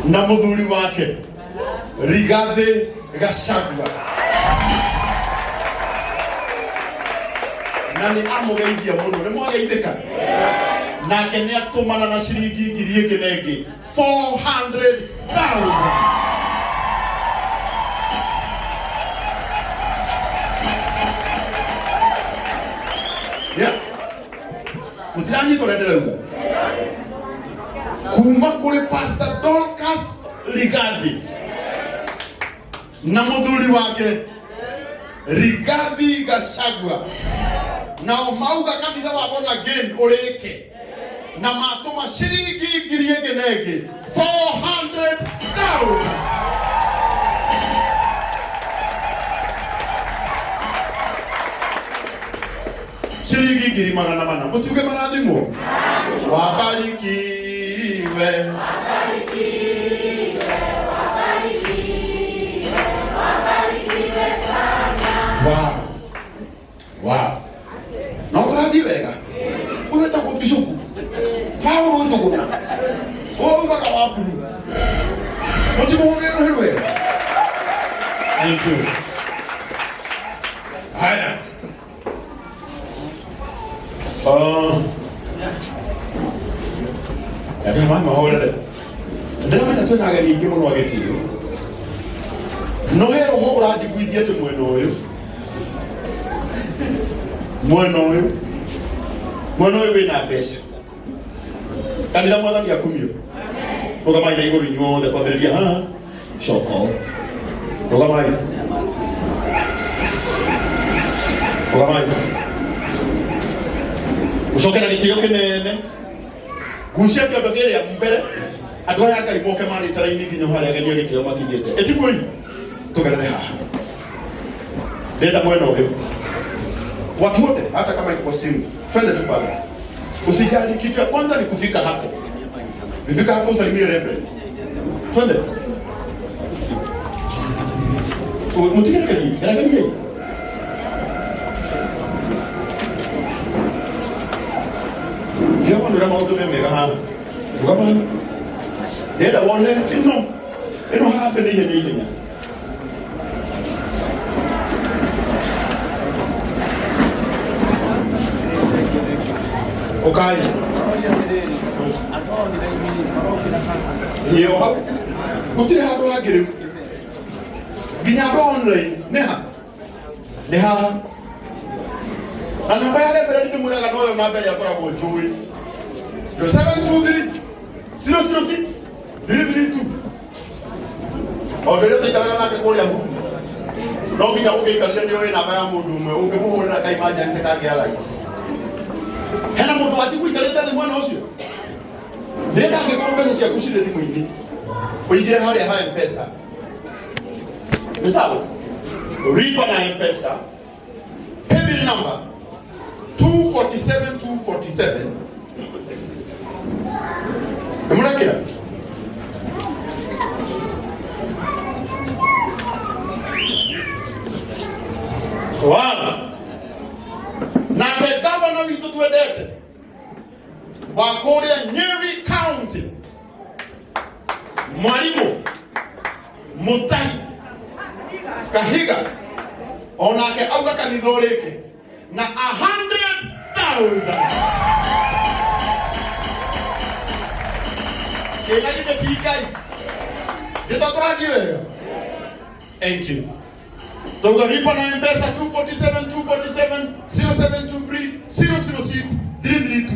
Na mũthuri wake Rigathi Gachagua na nĩ amũgeithia mũno nĩ mwageithĩka nake nĩ atũmana na ciringi ngiri ĩngĩ na ĩngĩ 400,000. Yeah. Mũtiranyita ũrĩa ndĩrauga kuma kũrĩ Pastor Dorcas Rigathi na mũthuri wake Rigathi Gachagua, nao mauga kanitha wa Born Again ũrĩke na matũma ciringi ngiri ĩngĩ na ĩngĩ 400,000. Ciringi 400,000. Mũtiuge marathimwo wabarikiwe. Wow. Wow. No tũrathiĩ wega. Ũyũ wĩtagwo bishopu Paulo Njũgũna, ũyũ ugaga wa mburu, mũtimũhũrĩre rũhĩ rwega. Thank you. Haya. Andũ ma mahorere ndĩramenya twĩna ageni aingĩ mũno agĩtio no he roho ũranjiguithia atĩ mwena ũyũ mwena ũyũ mwena ũyũ wĩna mbeca. Kanitha, mwathani akumio. Rũgamai na igũrũ inyuothe kwambĩrĩria haha coka ũũ. Rũgamai, rũgamai, mũcoke na gĩtĩo kĩnene. Gucia kĩondo kĩrĩa mbere, andũ aya Ngai moke marĩte raini nginya harĩa ageni a gĩtĩo makinyĩte. Ĩtiguoi tũgerere haha, ndĩrenda mwena ũyũ watu wote, hata kama iko kwa simu, twende tu pale. Usijali, kitu ya kwanza ni kufika hapo. Kufika hapo usalimie reverend. Twende. Mutigeregerie, geregerie. Ndĩrona ũrĩa maũndũ me mega haha. Rũgama. Ndĩrenda wone ĩno. Ĩno harambee nĩ ihenya ihenya. Ũkai. Ĩĩ, o hau. Gũtirĩ handũ hangĩ rĩu. Nginya andũ online nĩ ha? Nĩ haha. Na namba ya reverend ndĩmwĩraga noyo namba ĩrĩa ngoragwo njũĩ. 723 006 332. O ũndũ ũrĩa tũikaraga nake kũrĩa huku no nginya ũngĩikarire nĩ ũĩ namba ya mũndũ ũmwe ũngĩmũhũrĩra ka emergency kangĩa lice. Hena mũndũ watigwo ikarĩte thĩ mwena ũcio. Ndĩrenda angĩkorwo mbeca ciaku cirĩ thimũ-inĩ ũingĩre harĩa ha Mpesa, nĩ sawa, lipa na Mpesa, paybill number 247 247. Nĩ mũrekĩra Wow. Nake gavana witũ twendete wa kũrĩa Nyeri County, Mwalimu Mutahi Kahiga, onake auga kanitha ũrĩke na 100,000. Ĩna githĩ ti Ngai gĩta tũrathiĩ wega. Thank you. Tauga lipa na Mpesa 247 247 0723 006 332.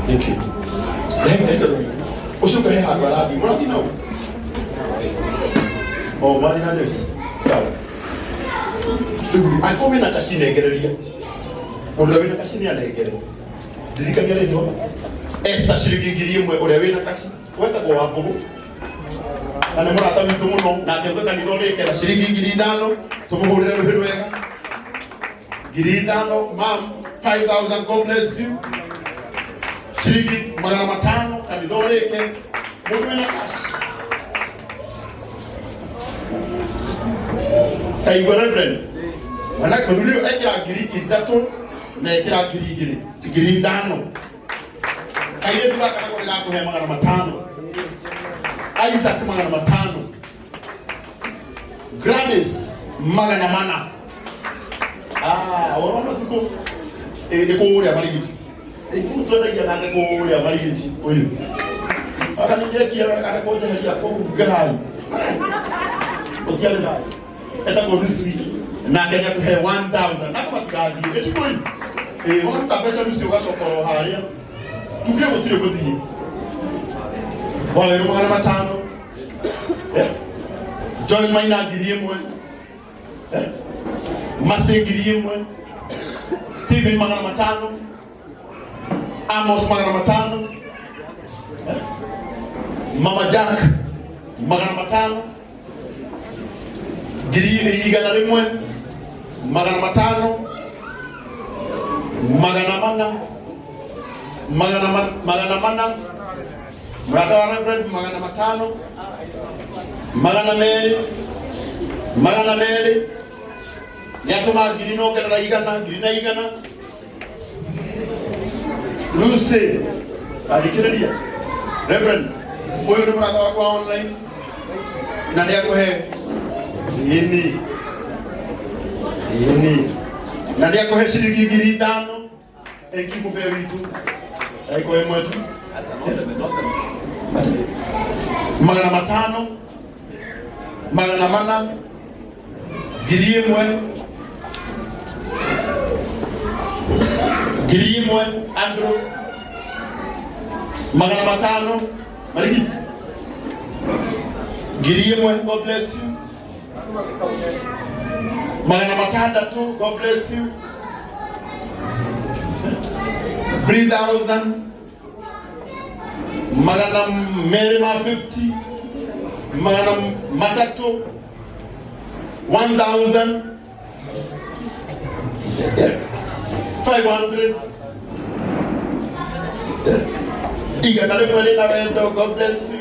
Thank you. Ũcio ũkahe handũ arathiĩ. Mũrathiĩ nao? Oh, mwathiĩ na Joyce. Sawa. Rĩu angĩkorwo wĩna kaci nengereria. Mũndũ ũrĩa wĩna kaci nĩ anengere. Ndirikania rĩtwa. Esther ciringi 1,000 ũrĩa wĩna kaci. Wetagwo Wambũgũ. Na nĩ mũrata witũ mũno nake ũke kanitha ũrĩke na ciringi 5,000 tũmũhũrĩre rũhĩ rwega. 5,000 mam, 5000, God bless you. Ciringi 500 kanitha ũrĩke. Mũndũ wĩna cash. Kaigua reverend. Mwana mũthuri ũyũ ekĩra 3,000. Na ĩkĩra 2,000, 5,000. Kairĩtu gaka nako nĩ gakũhe 500. Isaac 500. Gladys 400. Ah, ũhoro wa matukũ nĩ kũrĩa Marigiti. Kũu twendagia nake kũrĩa Marigiti ũyũ. Aka nĩ ndekire wega nĩ kũnjeheria kũu ngahai. Gũtiarĩ thayũ. Etagwo Lucy nake nĩ akũhe 1000. Nako matigathiĩ. Ĩtukũ ĩ. Waruta mbeca Lucy ũgacoka oro harĩa. Tuge gũtirĩ gũthiĩ. Wawerũ 500. Joy Maina 1,000. Masi 1,000. Steven 500. Amos 500. Mama Jack 500. 100,000. 500. 400. 400. Mũrata wa Reverend 500. 200. 200. Nĩatũma ngiri nongerera igana, 1,100. Lucy, athikĩrĩria. Reverend, ũyũ nĩ mũrata wakwa online na nĩ akũhe ĩni ĩni na nĩ akũhe ciringi 5,000 ĩkimũbea witũ ĩko ĩmwe tu 500, 400, 1,000, 1,000, Andrew 500, Marigi 1,000, God bless you. 600, God bless you. 3,000, 250, 300, 1,000, 500, 100 rĩna wendo, God bless you.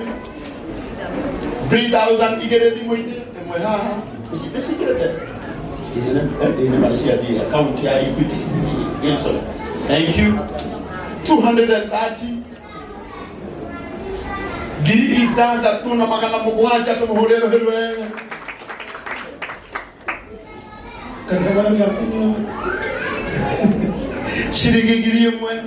3,000 igĩrĩ thimũ-inĩ ĩmwe haha ici nĩcikĩrĩte ĩĩ nĩ marĩ ciathiĩ account ya Equity. Gilson, thank you. 230, 6,700. Tũmũhũrĩre rũhĩ rwega kanitha gĩakunyua ciringi 1,000.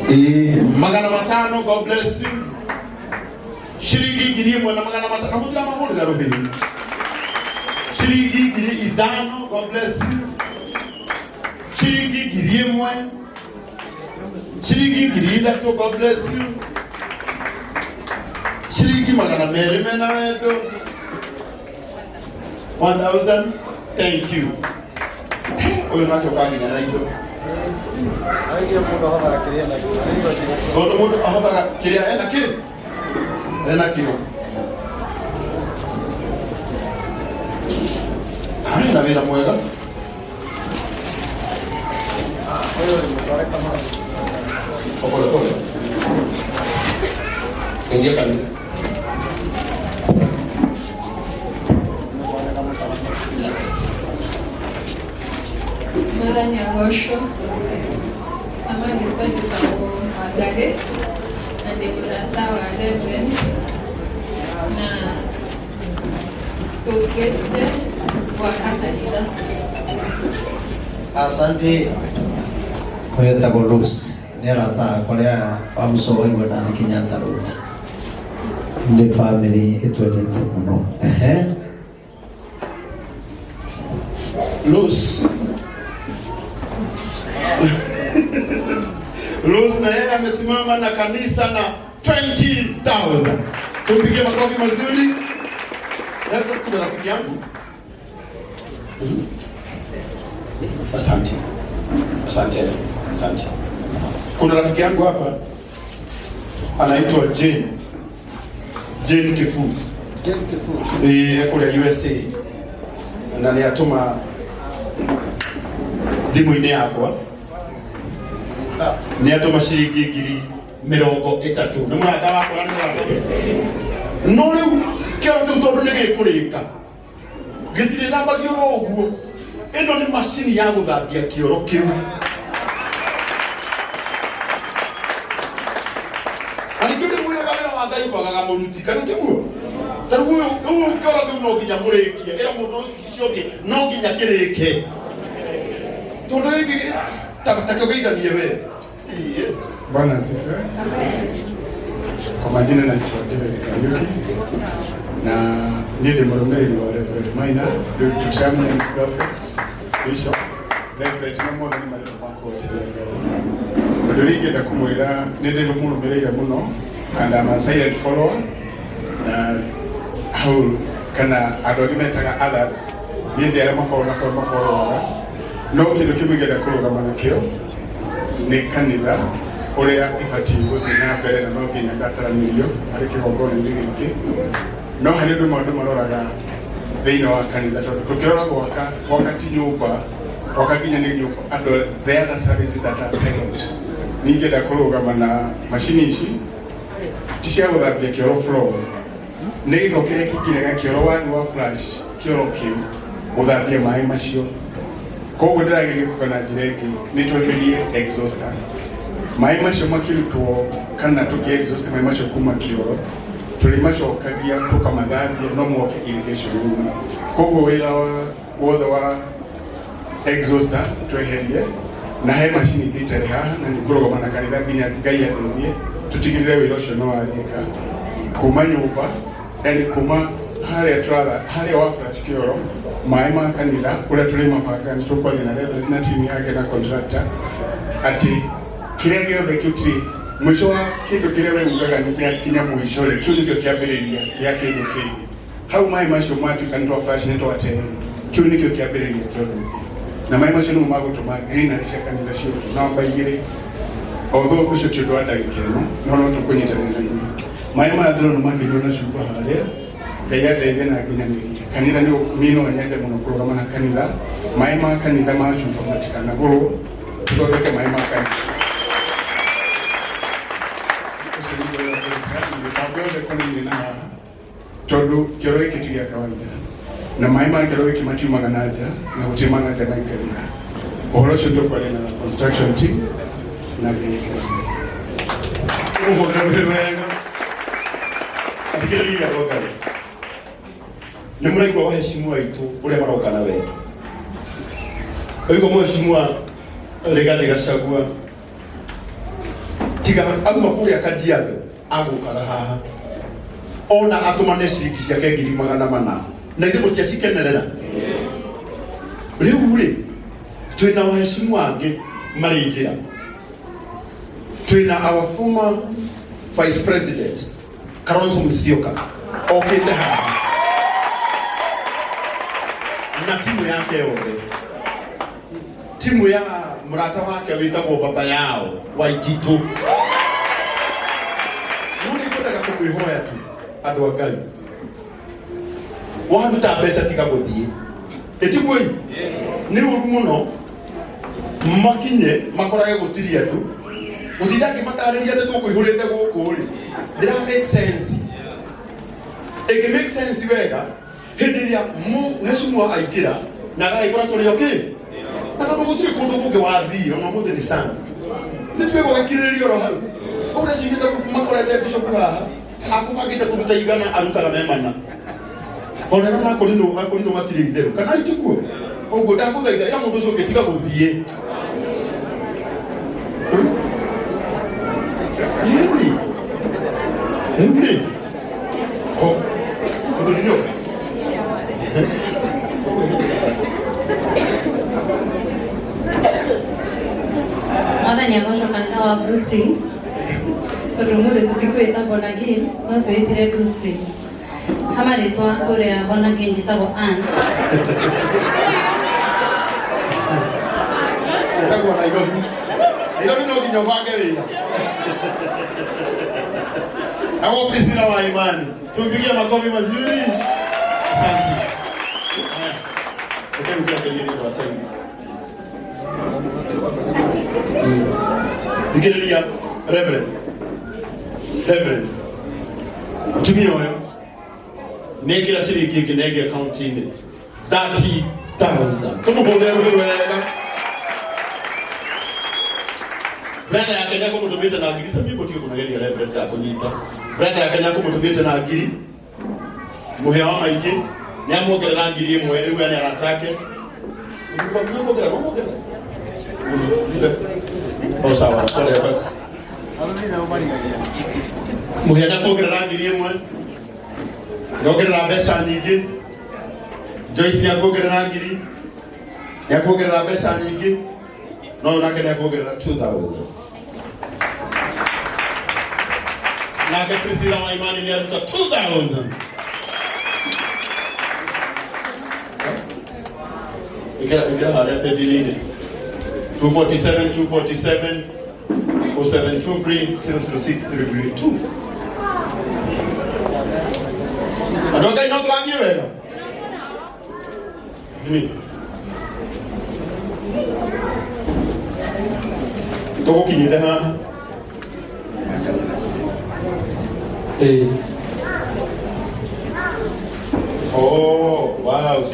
500, God bless you. Ciringi 1,500 mũthira mahũrĩra rũhĩ ciringi 5,000, God bless you. Ciringi 1,000, ciringi 3,000, God bless you. Ciringi 200 mena wendo, 1000, thank you. Ũyũ nake ũkanginya na indo. Aigire mũndũ ahotaga kĩrĩa nakĩo. Tondũ mũndũ ahotaga kĩrĩa ena kĩ ena kĩo. Ena wĩra mwega. Ũyũ nĩ mũtware kamau. Pole pole. Ingia kanitha. Mũtware kamũtara. Mwathani agocwo. Amarĩtwa njĩtagwo Wangari na ndĩ mũrata wa Reverend na tũkĩte gwaka kanitha. Asante. Ũyũ etagwo Rose, nĩ arata akwa arĩa wa mũico waigua ndathiĩ Kenyatta Road. Nĩ family ĩtwendete mũno. Ehe. Rose. Rose na yeye amesimama na kanisa na 20,000. Tupigie makofi mazuri. Labda kuna rafiki yangu. Asante. Asante. Asante. Kuna rafiki yangu hapa anaitwa Jane. Jane Kifu. Jane Kifu. Kũrĩa USA na nĩ atũma thimũ-inĩ yakwa nĩ atũma ciringi 30,000. Nĩ mũrata wakwa na nĩ mũrata no rĩu kĩoro kĩu tondũ nĩ gĩkũrĩka. Gĩtirĩthambagio oro ũguo. Ĩno nĩ macini ya gũthambia kĩoro kĩu. Na ningĩ ndĩmwĩraga wĩra wa Ngai ndwagaga mũruti, kana tiguo? Ta rĩu ũyũ ũyũ kĩoro kĩu no nginya mũrĩkie, ĩra mũndũ ũcio ũngĩ no nginya kĩrĩke. Tondũ gĩkĩ ta kĩo kĩiganie we. Iye. Bwana asifiwe. Kwa majina naitwa David Kariuki na niĩ ndĩ mũrũmĩrĩri wa Reverend Maina Tutamne Prophet Bishop Reverend no mothe nĩ marĩtwa ma kũgocithia Ngai. Ũndũ ũrĩa ingĩenda kũmwĩra nĩ ndĩmũrũmĩrĩire mũno and I'm a silent follower na hau kana andũ angĩ metaga others niĩ ndĩ arĩa makoragwo na kũrĩa mafollowaga no kĩndũ kĩmwe ingĩenda kũrũgama nakĩo nĩ kanitha ũrĩa ĩbatiĩ gũthiĩ na mbere na no nginya ngataranĩrio harĩ kĩgongona-inĩ gĩkĩ no harĩ ũndũ maũndũ maroraga thĩinĩ wa kanitha tondũ tũkĩrora gwaka gwaka ti nyũmba gwaka nginya nĩ nyũmba andũ the other services that are second ningĩenda kũrũgama na macini ici ti cia gũthambia kĩoro floor nĩ gĩko kĩrĩa kĩingĩraga kĩoro wathi wa flash kĩoro kĩu gũthambia maĩ macio koguo ndĩrageria kuga na njĩra ĩngĩ nĩ tweherie exhauster maĩ macio makĩrutwo kana tũkĩ exhaust maĩ macio kuma kĩoro tũrĩmacokagia tũkamathambia no moke irrigation room koguo wĩra wothe wa exhauster tweherie na he macini ingĩ itarĩ haha na nĩ ngũrũgama na kanitha nginya Ngai andeithie tũtigĩrĩre wĩra ũcio nĩ warĩka kuma nyũmba yani kuma harĩa tũratha harĩa wa flash kĩoro maĩ ma kanitha ũrĩa tũrĩmabanga nĩ tũkwaria na Reverend na timu yake na contractor atĩ kĩrĩa gĩothe kĩu mũico wa kĩndũ kĩrĩa we ugaga nĩ gĩakinya mũico rĩ kĩu nĩkĩo kĩambĩrĩria kĩa kĩndũ kĩngĩ hau maĩ macio matuĩka nĩ twa flash nĩ twatere kĩu nĩkĩo kĩambĩrĩria kĩa ũndũ ũngĩ na maĩ macio nĩmo magũtũma greenery cia kanitha ciũke namba igĩrĩ although ũcio ti ũndũ wa ndagĩka ĩno no no tũkũnyitanĩra na inyuĩ maĩ maya ndĩrona makĩnyua na cuba harĩa Ngai andeithie na nginyanĩrie kanitha nĩ niĩ no nyende mũno kũrũgama na kanitha maĩ ma kanitha ma cuba matikanagũrwo tũthondeke maĩ ma kanitha ũcio nĩguo ũrĩa ngwĩka, mĩbango yothe ĩkonainie na haha tondũ kĩoro gĩkĩ ti gĩa kawaida na maĩ ma kĩoro gĩkĩ matiumaga na nja na gũtirĩ ma na nja maingagĩra ũhoro ũcio tũkwaria na construction team na gĩkĩ Ũhoro wega. Athikĩrĩria rogari. Nĩ mũraigua waheshimiwa aitũ ũrĩa maroka na wendo. Ũigua mheshimiwa Rigathĩ Gachagua tiga auma kũrĩa Kajiado agũkaga haha ona atũmane ciringi ciake 400,000 na ithuĩ mũtiacikenerera rĩu rĩ twĩna waheshimiwa angĩ marĩ njĩra twĩna our former vice president Kalonzo Musyoka okĩte haha na timu yake yothe timu ya mũrata wake wĩtagwo baba yao Waititu no nĩ ngwendaga kũmwĩhoya tu andũ a Ngai waruta mbeca tiga gũthiĩ ĩtiguoi nĩ ũru mũno makinye makorage gũtirĩ andũ gũtinda ngĩmatarĩria atĩ tũkũihũrĩte gũkũ rĩ ndĩra make sense ĩngĩ make sense wega hĩndĩ ĩrĩa mũheshimiwa aingĩra na agagĩkora tũrĩ okĩ na tondũ gũtirĩ kũndũ kũngĩ wathiĩ ona ũmũthĩ nĩ sana nĩ twĩgwo gĩkirĩrĩrio oro hau ũguo cigĩte makorete bishop haha akũbangĩte kũruta igana arutaga me mana ona ĩno nakũrinũ akũrinũ matirĩ itherũ kana itikuo ũguo ndakũthaitha ĩra mũndũ ũcio ũngĩ tiga gũthiĩ Ĩni. Rĩu rĩ o mũthuri nĩ oka Mwathani agocwo kanitha wa Blue Springs tondũ ũmũthĩ tũtikwĩta born again no twĩtire Blue Springs ha marĩtwa kũrĩa born again njĩtagwo Ann Etagwo Nairobi. Nairobi no nginya ũbange wĩra. Hapo Priscilla wa imani. Tumpigie makofi mazuri. Asante. Haya. Reke rĩu kĩambĩrĩrie kwa time. Thikĩrĩria Reverend. Reverend. Mũtumia ũyũ nĩ ekĩra ciringi ĩngĩ na ĩngĩ akaunti-inĩ. 30,000. Tumuhũrĩre rũhĩ wega. Brother yake nĩakũmũtũmĩte na ngiri cia mũtige kũnageria Reverend ndakũnyita. Brother yake nĩakũmũtũmĩte na ngiri mũhĩa wa maingĩ nĩamuongerera 1000 rĩu ene arata ake. Nĩamuongerera, nĩamuongerera. O sawa, pole basi. Arũme nao marigagia. Mũhĩa nĩakuongerera 1000 nĩongerera mbeca nyingĩ. Joyce nĩakuongerera ngiri, nĩakuongerera mbeca nyingĩ, no ũyũ nake nĩakuongerera 2000. Nake Priscilla wa Imani nĩaruta 2000. Ikĩra ikĩra harĩa page-inĩ 247 247 0723 006 332. Andũ a Ngai, no tũrathiĩ wega. Nĩ tũgũkinyĩte haha. Ĩĩ. Oh, wow.